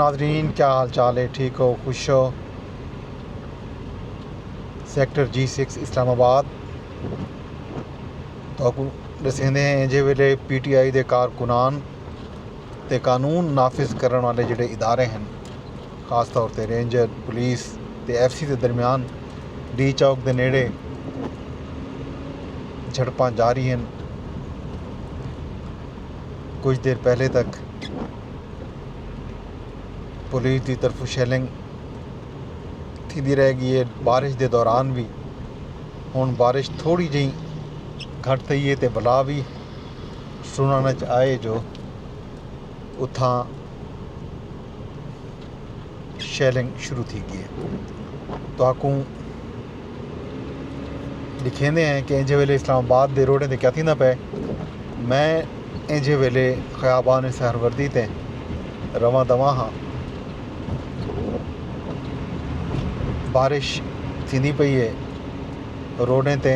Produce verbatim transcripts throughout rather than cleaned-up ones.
ناظرین، کیا حال چال ہے؟ ٹھیک ہو؟ خوش ہو؟ سیکٹر جی سکس اسلام آباد تہاکوں ݙسیندے ہیں، اینجھے ویلے پی ٹی آئی دے کارکنان تے قانون نافذ کرݨ والے جڑے ادارے ہیں، خاص طور تے رینجر، پولیس تے ایف سی دے درمیان ڈی چوک دے نیڑے جھڑپاں جاری ہیں۔ کچھ دیر پہلے تک پولیس دی طرفوں شیلنگ تھیندی رہ ڳئی ہے بارش دے دوران وی۔ ہݨ بارش تھوڑی جہیں گھٹ تھئی ہے تے ولا وی سݨݨ اچ آئے جو اتھاں شیلنگ شروع تھی ڳئی ہے۔ تہاکوں ݙکھیندے ہیں کہ اینجھے ویلے اسلام آباد دے روڈیں تے کیا تھیندا پئے۔ میں اینجھے ویلے خیابان سہروردی تے رواں دواں ہاں۔ بارش تھیندی پئی ہے، روڈیں تے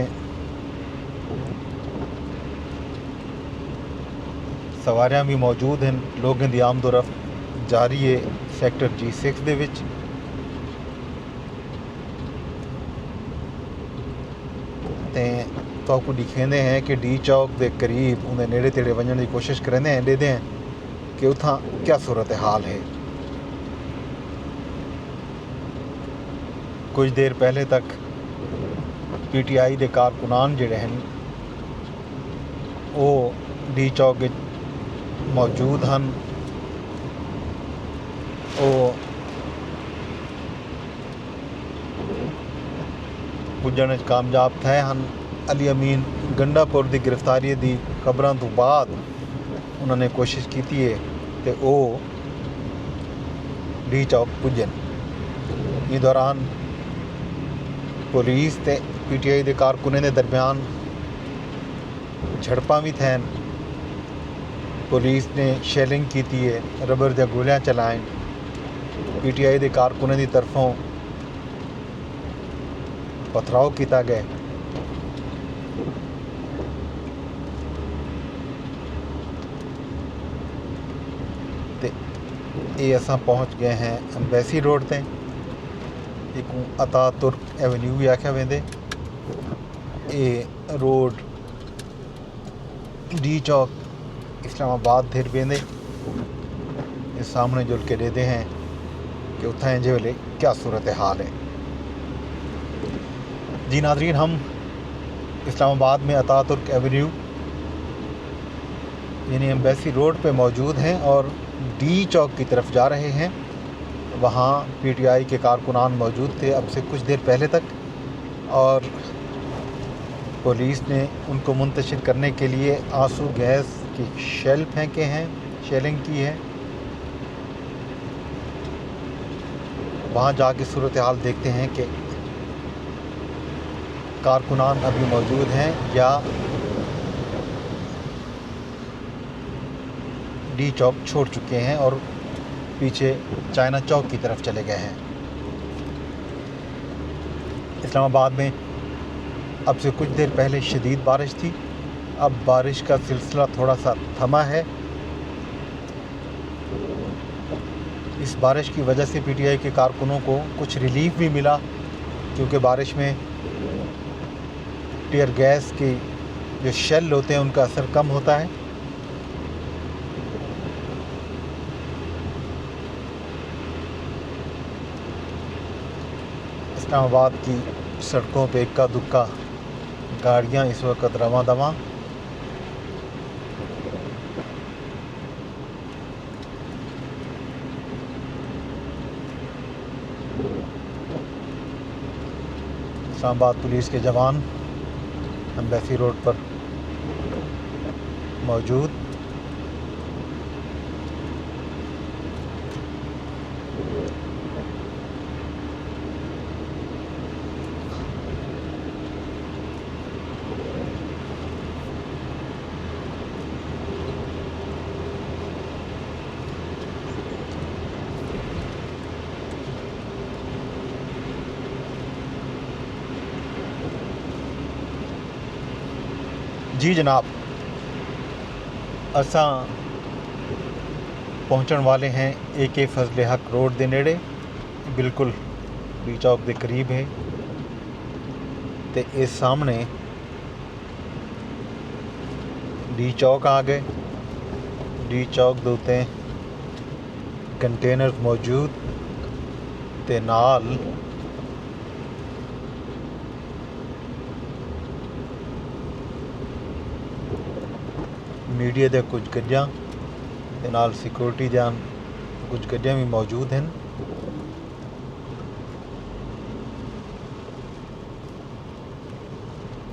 سواریاں وی موجود ہیں، لوگیں دی آمد و رفت جاری ہے سیکٹر جی سکس دے وچ۔ تے تہاکوں ݙکھیندے ہیں کہ ڈی چوک دے قریب اوندے نیڑے تیڑے ونڄݨ دی کوشش کریندے ہیں، ݙیہدے ہیں کہ اتھاں کیا صورتحال ہے۔ کچھ دیر پہلے تک پی ٹی آئی دے کارکنان جڑے ہیں، او ڈی چوک وچ موجود ہن۔ او پڄݨ وچ کامیاب تھئے ہن۔ علی امین گنڈا پور دی گرفتاری دی خبراں توں بعد انہاں نے کوشش کیتی ہے تے او ڈی چوک پڄن۔ ایں دوران پولیس تے پی ٹی آئی دے کارکنیں دے درمیان جھڑپاں وی تھین۔ پولیس نے شیلنگ کیتی ہے، ربڑ دیاں گولیاں چلائن۔ پی ٹی آئی دے کارکنیں دی طرفوں پتھراؤ کیتا ڳئے۔ تے اے اساں پہنچ ڳئے ہیں ایمبیسی روڈ تے، ایکوں عطا ترک ایونیو وی آکھیا ویندے۔ اے روڈ ڈی چوک اسلام آباد دھر ویندے۔ اے سامݨے جل کے ݙیہدے ہیں کہ اتھاں اینجھے ویلے کیا صورتحال ہے۔ جی ناظرین، ہم اسلام آباد میں عطا ترک ایونیو یعنی ایمبیسی روڈ پہ موجود ہیں اور ڈی چوک کی طرف جا رہے ہیں۔ وہاں پی ٹی آئی کے کارکنان موجود تھے اب سے کچھ دیر پہلے تک، اور پولیس نے ان کو منتشر کرنے کے لیے آنسو گیس کی شیل پھینکے ہیں، شیلنگ کی ہے۔ وہاں جا کے صورتحال دیکھتے ہیں کہ کارکنان ابھی موجود ہیں یا ڈی چوک چھوڑ چکے ہیں اور پیچھے چائنا چوک کی طرف چلے گئے ہیں۔ اسلام آباد میں اب سے کچھ دیر پہلے شدید بارش تھی، اب بارش کا سلسلہ تھوڑا سا تھما ہے۔ اس بارش کی وجہ سے پی ٹی آئی کے کارکنوں کو کچھ ریلیف بھی ملا، کیونکہ بارش میں ٹیئر گیس کے جو شیل ہوتے ہیں، ان کا اثر کم ہوتا ہے۔ اسلام آباد کی سڑکوں پہ اکا دکا گاڑیاں اس وقت رواں دواں۔ اسلام آباد پولیس کے جوان ایمبیسی روڈ پر موجود۔ جی جناب، اساں پہنچݨ والے ہیں اے کے فضل حق روڈ دے نیڑے، بالکل ڈی چوک دے قریب ہے۔ تے اے سامݨے ڈی چوک آ ڳئے۔ ڈی چوک دے اتے کنٹینرز موجود تے نال میڈیا دے کجھ گڈیاں تے نال سیکورٹی دیاں کجھ گڈیاں وی موجود ہن۔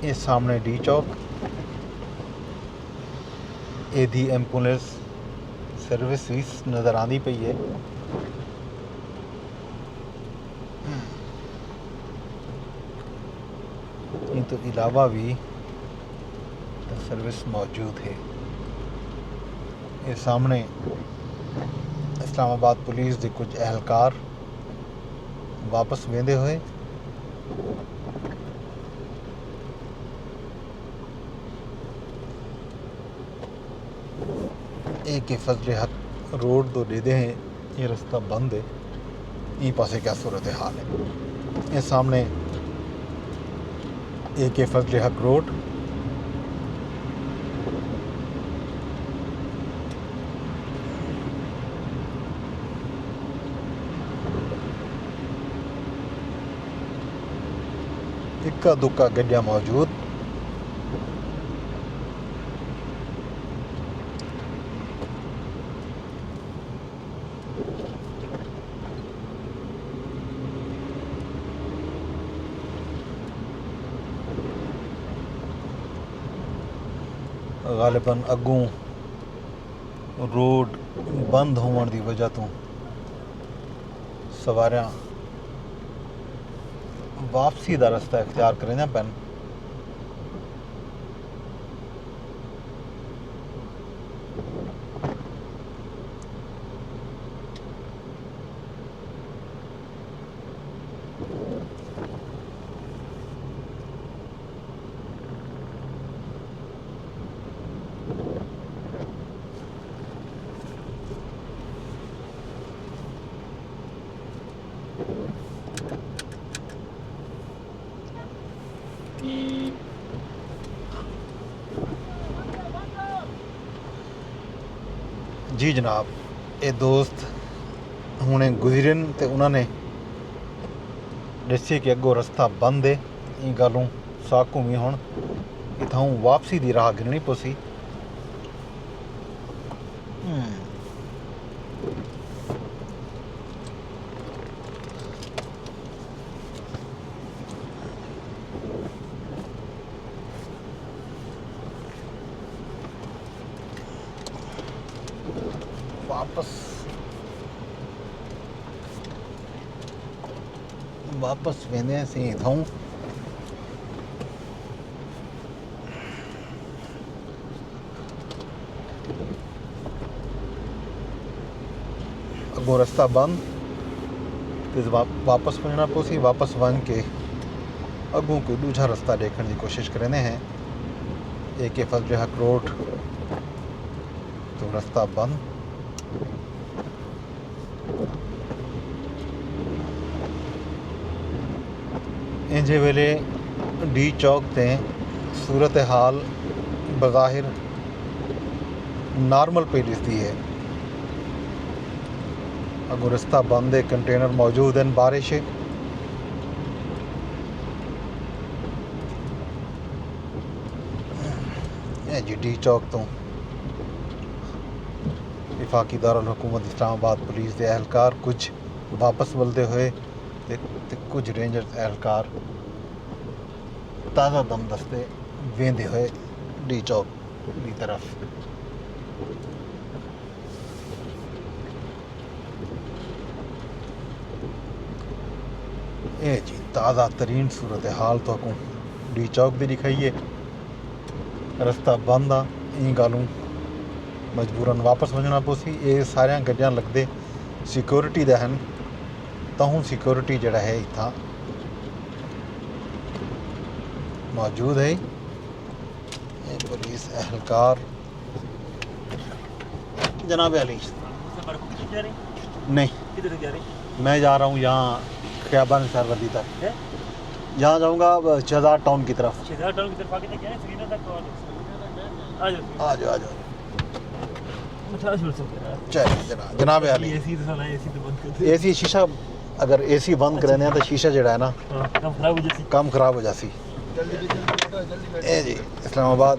اے سامݨے ڈی چوک، اے دی ایمبولینس سروس وی نظر آندی پئی ہے۔ ایں توں علاوہ وی سروس موجود ہے۔ اے سامݨے اسلام آباد پولیس دے کجھ اہلکار واپس ویندے ہوئے اے کے فضل حق روڈ توں ݙیہدے ہیں، اے رستہ بند ہے۔ ایں پاسے کیا صورتحال ہے؟ اے سامݨے اے کے فضل حق روڈ۔ اکا دکا گڈیاں موجود۔ غالباً اڳوں روڈ بند ہووݨ دی وجہ توں سواریاں واپسی دا رستہ اختیار کریندیاں پن۔ جی جناب، اے دوست ہݨے گزرن تے انہاں نے ݙسے کہ اڳوں رستہ بند ہے۔ ایں ڳالھوں ساکوں وی ہݨ اتھاؤں واپسی دی راہ گھنݨی پوسی۔ واپس واپس ویندے ہیں سیں اتھاؤں۔ اڳوں رستہ بند تے وا-، واپس ونڄݨا پوسی۔ واپس ونڄ کے اڳوں کوئی ݙوجھا رستہ ݙیکھݨ دی کوشش کریندے ہیں۔ اے کے فضل حق روڈ توں رستہ بند۔ اینجھے ویلے ڈی چوک تے صورتحال بظاہر نارمل پئی ݙسدی ہے۔ اڳوں رستہ بند ہے، کنٹینر موجود ہن، بارش ہے۔ اے جی ڈی چوک توں وفاقی دارالحکومت اسلام آباد پولیس دے اہلکار کجھ واپس ولدے ہوئے تے، تے کجھ رینجرز اہلکار تازہ دم دستے ویندے ہوئے ڈی چوک دی طرف۔ اے جی تازہ ترین صورتحال تہاکوں ڈی چوک دی ݙکھائی ہے۔ رستہ بند آ، ایں ڳالھوں مجبوراً واپس ونڄݨا پوسی۔ اے ساریاں گڈیاں لڳدے سیکیورٹی دے ہن، تہوں سیکیورٹی جیڑھا ہے اتھاں موجود ہے۔ اے پولیس اہلکار جناب علی۔ جا رہی؟ نہیں۔ کدھر جا رہی؟ میں جا رہا ہوں یہاں خیابان سہروردی تک۔ ہیں؟ یہاں جاؤں گا، شہزاد ٹاؤن کی طرف۔ شہزاد ٹاؤن کی طرف آ کے کیا ہے؟ سری نگر تک تو آ جاؤ۔ آ جاؤ۔ آ جاؤ، آ جاؤ۔ اچھا، آ جاؤ، سر۔ چلو جناب، جناب عالی۔ اے سی تو سنا، اے سی تو بند کر دے۔ اے سی شیشہ، اگر اے سی بند کریں تو شیشہ جڑا ہے نا، ہاں، کم خراب ہو جاسی۔ کم خراب ہو جاسی۔ اے جی، اسلام آباد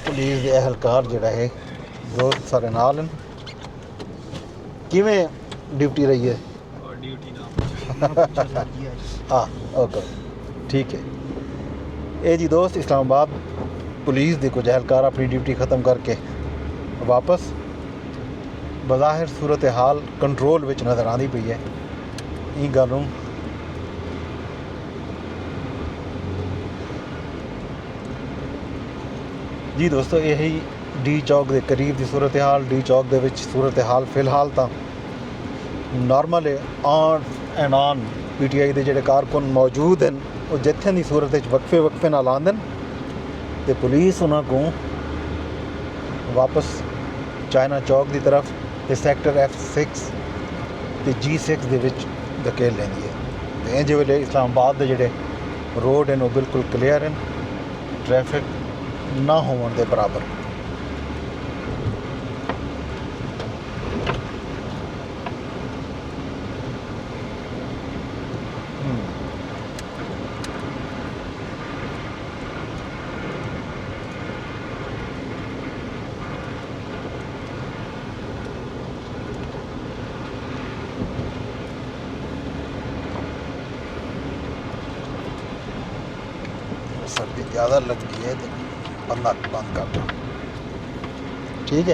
پولیس دے اہلکار جڑا ہے، دوست سارے نال ہیں۔ کیویں ڈیوٹی رہی ہے؟ اور ڈیوٹی نہ ہاں، اوکے، ٹھیک ہے۔ اے جی دوست، اسلام آباد پولیس دے کچھ اہلکار اپنی ڈیوٹی ختم کر کے واپس، بظاہر صورتحال کنٹرول وچ نظر آندی پئی ہے۔ ایں گالوں جی دوستو، یہی ڈی چوک دے قریب دی صورتحال۔ ڈی چوک دے وچ صورتحال فی الحال تاں نارمل ہے۔ آن اینڈ آن پی ٹی آئی دے جڑے کارکن موجود ہیں، وہ جتھے دی صورت وچ وقفے وقفے نال آندن تے پولیس انہاں کو واپس چائنا چوک دی طرف تے سیکٹر ایف سکس تے جی سکس دے وچ دھکیل لیندی ہے۔ تے اینجھے ویلے اسلام آباد دے جڑے روڈ ہیں، وہ بالکل کلیئر ہیں، ٹریفک نہ ہووݨ دے برابر۔ سردی زیادہ لڳدی ہے تے بندہ بند کر ݙے۔ ٹھیک ہے۔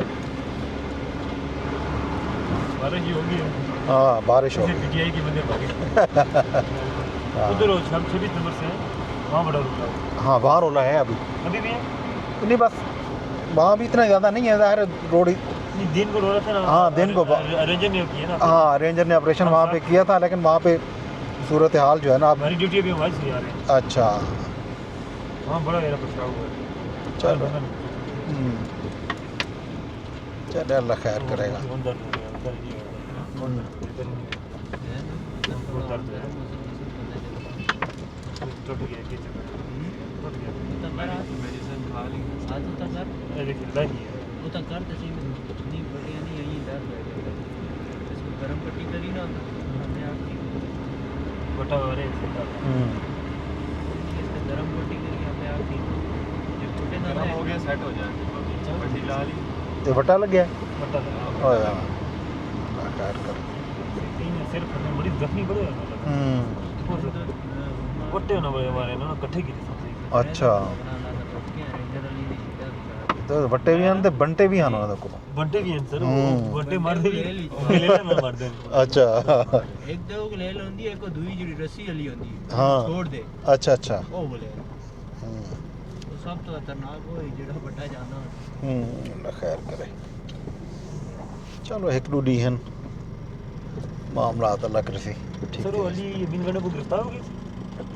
بارش ہی ہوگی ہے۔ ہاں، بارش ہوگی۔ پی ٹی آئی کے بندے بھاگے۔ ہاں۔ ادھر ہو، ہم چھبیس نمبر سے ہیں، وہاں بڑا رولا ہے۔ ہاں، وہاں رولا ہے ابھی۔ ابھی بھی ہے؟ نہیں، بس وہاں بھی اتنا زیادہ نہیں ہے، ظاہر ہے، روڈ ہی۔ نہیں، دن کو رولا تھا نا۔ ہاں، دن کو با- رینجر نے کیا نا۔ ہاں، رینجر نے آپریشن وہاں پہ کیا تھا، لیکن وہاں پہ صورتحال جو ہے نا، اب ہماری ڈیوٹی ابھی وہاں سے آ رہے ہیں۔ اچھا۔ ہاں، بڑا میرا پچھڑا ہوا ہے۔ چلو۔ ہوں۔ چلے، اللہ خیر کرے گا۔ ہوں۔ ٹوٹ گیا، کیا چکر ہے؟ ٹوٹ گیا۔ میڈیسن کھا لی۔ اے دیکھ، اللہ ہی ہے۔ وہ تو کر تے صحیح، نہیں بڑھیا نہیں، یہیں درد ہے۔ اس کو گرم پٹی کری نا، اپنے آپ ٹھیک ہو جائے۔ بٹا ہو رہے ہیں۔ ہوں۔ اس کو گرم پٹی کری، اپنے آپ ٹھیک ہو جائے۔ یہ پٹے نہ گرم ہو گیا، سیٹ ہو جائے۔ پٹی لا لی۔ یہ بٹا لگ گیا؟ بٹا لگ گیا۔ اوئے یار۔ اللہ خیر کر۔ تین صرف ہمیں بڑی زخمی بڑے ہوئے ہیں۔ ہوں۔ بٹے ہونا بڑے ہمارے نا، کٹھے کی تھی سب سے۔ اچھا۔ تے وٹے بھی ہیں تے بنٹے بھی ہیں انہاں دے کول۔ بنٹے بھی ہیں سر، وہ ہوں۔ بنٹے مردے بھی، لیلا میں مردے۔ اچھا۔ ایک تو وہ لیلا ہوندی ہے، ایک وہ دوئی جڑی رسی والی ہوندی ہے، ہاں۔ چھوڑ دے۔ اچھا، اچھا۔ وہ بولے۔ ہوں۔ وہ سب تو خطرناک وہ ہے جڑا بٹا جانا ہوندی ہے۔ ہوں، اللہ خیر کرے۔ چلو، ہک ݙو ݙینہہ ہن، معاملات اللہ کرسی ٹھیک سر، وہ ہے۔ علی بن گنڈا کو گرفتار ہو گئے؟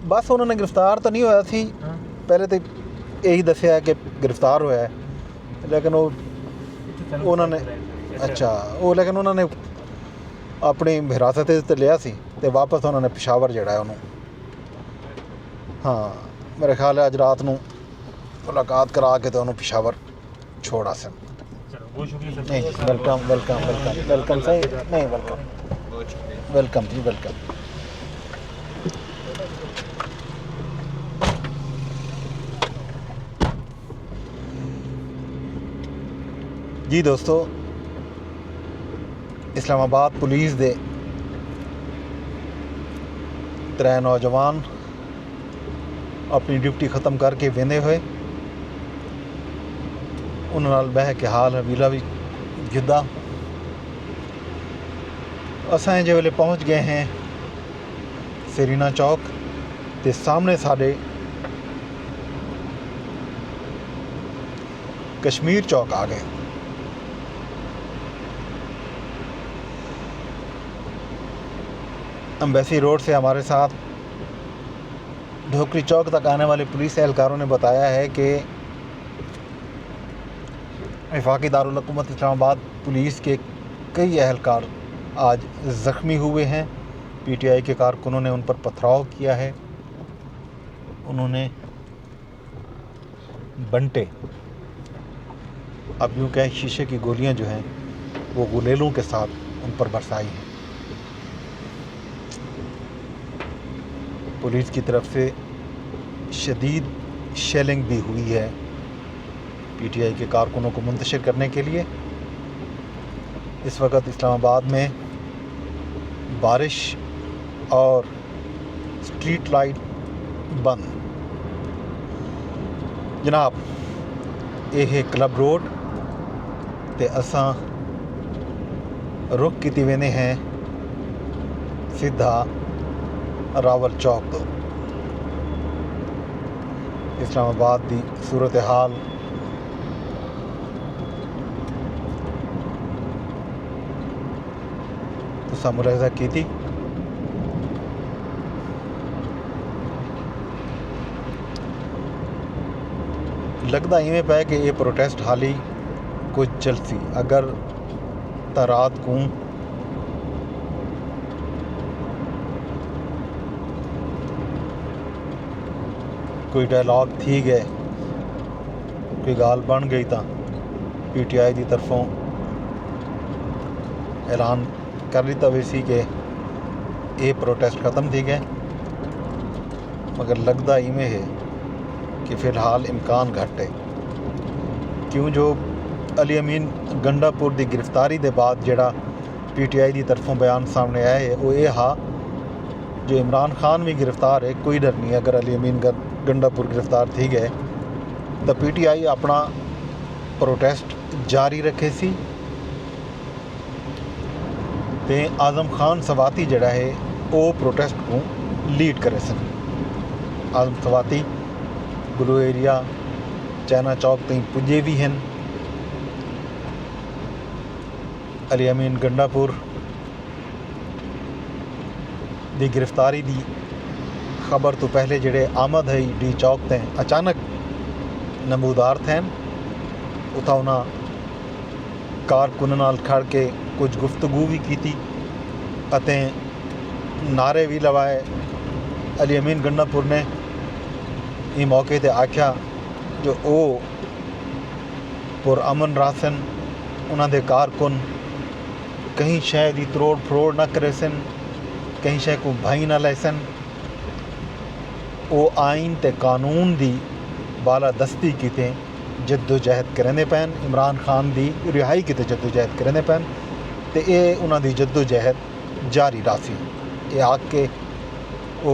بس انہاں نے گرفتار تو نہیں ہویا سی۔ ہاں۔ پہلے تو یہی دسیا کہ گرفتار ہویا ہے، لیکن وہ انہاں نے، اچھا۔ اچھا، وہ لیکن انہاں نے اپنی حراست تے لیا سی تے واپس انہاں نے پشاور جڑا ہے انہوں، ہاں، میرے خیال ہے اج رات نو ملاقات کرا کے تے انہوں پشاور چھوڑ آسن۔ چلو، بہت شکریہ سر۔ نہیں، ویلکم، ویلکم، ویلکم، ویلکم سائیں، نہیں، ویلکم۔ ویلکم جی، ویلکم۔ جی دوستو، اسلام آباد پولیس دے ترے نوجوان اپݨی ڈیوٹی ختم کر کے ویندے ہوئے انہاں نال ٻہہ کے حال حویلا وی گھدا۔ اساں جے ویلے پہنچ ڳئے ہیں سیرینا چوک تے سامݨے ساݙے کشمیر چوک آ ڳئے۔ امبیسی روڈ سے ہمارے ساتھ ڈھوکری چوک تک آنے والے پولیس اہلکاروں نے بتایا ہے کہ وفاقی دارالحکومت اسلام آباد پولیس کے کئی اہلکار آج زخمی ہوئے ہیں۔ پی ٹی آئی کے کارکنوں نے ان پر پتھراؤ کیا ہے۔ انہوں نے بنٹے، اب یوں کہیں شیشے کی گولیاں جو ہیں، وہ غلیلوں کے ساتھ ان پر برسائی ہیں۔ پولیس کی طرف سے شدید شیلنگ بھی ہوئی ہے پی ٹی آئی کے کارکنوں کو منتشر کرنے کے لیے۔ اس وقت اسلام آباد میں بارش اور اسٹریٹ لائٹ بند۔ جناب، اے ہے کلب روڈ تے اساں رخ کیتی ویندے ہیں سدھا راول چوک توں۔ اسلام آباد دی صورتحال تساں ملاحظہ کیتی۔ لڳدا ایویں پئے کہ اے پروٹیسٹ حالی کجھ چلسی، اگر تاں رات کوں کوئی ڈائیلاگ تھی ڳئے، کوئی ڳالھ بݨ ڳئی، تاں پی ٹی آئی دی طرفوں اعلان کر ݙتا ویسی کہ اے پروٹیسٹ ختم تھی ڳئے، مگر لڳدا ایویں ہے کہ فی الحال امکان گھٹ ہے، کیوں جو علی امین گنڈا پور دی گرفتاری دے بعد جیڑھا پی ٹی آئی دی طرفوں بیان سامݨے آیا ہے، او اے ہا جو عمران خان وی گرفتار ہے، کوئی ڈر نہیں، اگر علی امین گ-، گنڈا پور گرفتار تھی ڳئے تاں پی ٹی آئی اپݨا پروٹیسٹ جاری رکھیسی تے اعظم خان سواتی جیڑھا ہے، او پروٹیسٹ کوں لیڈ کریسن۔ اعظم سواتی بلو ایریا چائنا چوک تئیں پڄے وی ہن۔ علی امین گنڈا پور دی گرفتاری دی خبر توں پہلے جیڑھے آمد ہئی ڈی چوک تیں اچانک نمودار تھین۔ اتھاں انہاں کارکناں نال کھڑ کے کجھ گفتگو وی کیتی اتے نعرے وی لوائے۔ علی امین گنڈا پور نے ایں موقع تے آکھیا جو او پر امن رہسن، انہاں دے کارکن کہیں شے دی تروڑ پھروڑ نہ کریسن، کہیں شے کوں بھائیں نہ لیسن۔ او آئین تے قانون دی بالادستی کیتے جدوجہد کریندے پئن، عمران خان دی رہائی کیتے جدوجہد کریندے پئن تے اے انہاں دی جدوجہد جاری رہسی۔ اے آکھ کے او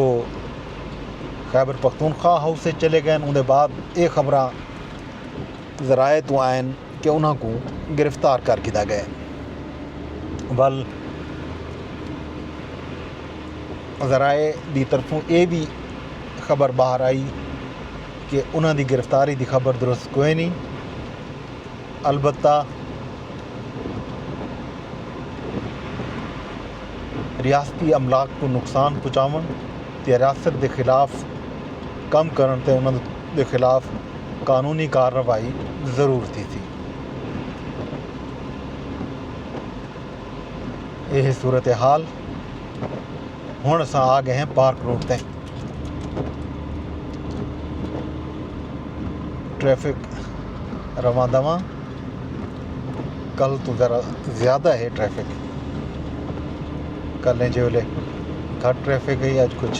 خیبر پختونخوا ہاؤس اچ چلے ڳئن۔ اوندے بعد اے خبراں ذرائع توں آئن کہ انہاں کوں گرفتار کر گھدا ڳئے۔ ول ذرائع دی طرفوں اے وی خبر ٻاہر آئی کہ انہاں دی گرفتاری دی خبر درست کوئے نی، البتہ ریاستی املاک کوں نقصان پچاوݨ تے ریاست دے خلاف کم کرݨ تے انہاں دے خلاف قانونی کارروائی ضرور تھیسی۔ اے ہے صورتحال۔ ہݨ اساں آ ڳئے ہیں پارک روڈ تے۔ ٹریفک رواں دواں، کل توں ذرا زیادہ ہے ٹریفک۔ کل جے ویلے گھٹ ٹریفک ہے، اڄ کجھ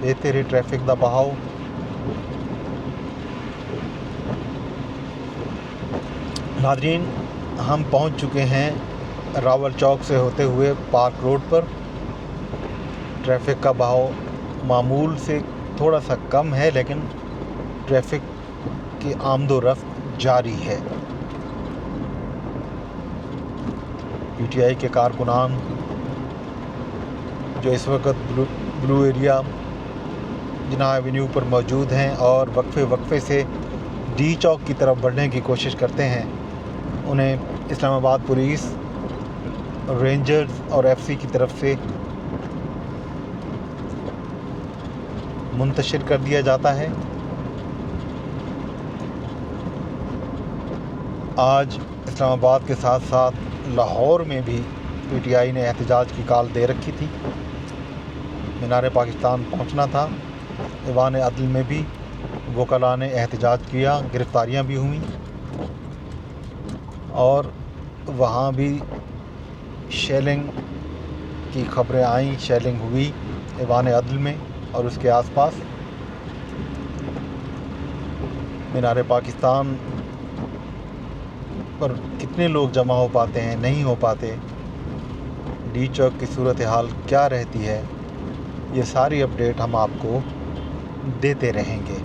بہتر ہے ٹریفک دا بہاؤ۔ ناظرین، ہم پہنچ چکے ہیں راول چوک سے ہوتے ہوئے پارک روڈ پر۔ ٹریفک کا بہاؤ معمول سے تھوڑا سا کم ہے، لیکن ٹریفک کی آمد و رفت جاری ہے۔ پی ٹی آئی کے کارکنان جو اس وقت بلو، بلو ایریا جناح ایونیو پر موجود ہیں اور وقفے وقفے سے ڈی چوک کی طرف بڑھنے کی کوشش کرتے ہیں، انہیں اسلام آباد پولیس، رینجرز اور ایف سی کی طرف سے منتشر کر دیا جاتا ہے۔ آج اسلام آباد کے ساتھ ساتھ لاہور میں بھی پی ٹی آئی نے احتجاج کی کال دے رکھی تھی۔ مینار پاکستان پہنچنا تھا، ایوان عدل میں بھی وکلاء نے احتجاج کیا، گرفتاریاں بھی ہوئیں اور وہاں بھی شیلنگ کی خبریں آئیں، شیلنگ ہوئی ایوان عدل میں اور اس کے آس پاس۔ مینار پاکستان پر کتنے لوگ جمع ہو پاتے ہیں، نہیں ہو پاتے، ڈی چوک کی صورتحال کیا رہتی ہے، یہ ساری اپڈیٹ ہم آپ کو دیتے رہیں گے۔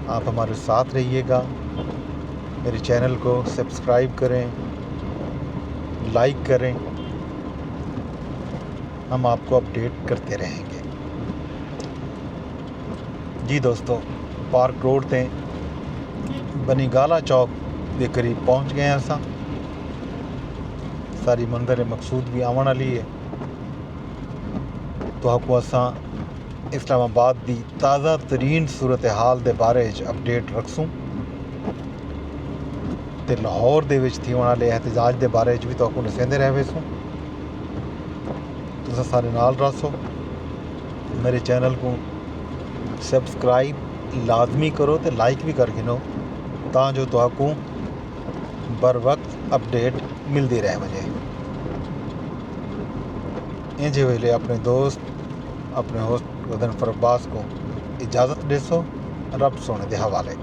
آپ ہمارے ساتھ رہیے گا، میرے چینل کو سبسکرائب کریں، لائک کریں، ہم آپ کو اپڈیٹ کرتے رہیں گے۔ جی دوستو، پارک روڈ تے بنی گالا چوک دے قریب پہنچ گئے ہیں اساں۔ ساری منظر مقصود بھی آون والی ہے۔ تہاکوں اساں اسلام آباد دی تازہ ترین صورتحال دے بارے وچ اپڈیٹ رکھسوں تے لاہور دے وچ تھیوݨ والے احتجاج دے بارے وچ بھی تہاکوں ݙسیندے رہ ویسوں۔ تساں سارے نال رہسو۔ میرے چینل کوں سبسکرائب لازمی کرو تے لائک بھی کر گھنو، تاں جو تہاکوں بر وقت اپڈیٹ ملدی رہ ونڄے۔ اینجھے ویلے اپݨے دوست، اپݨے ہوسٹ غضنفر عباس کوں اجازت ݙیسو۔ رب سوہݨے دے حوالے۔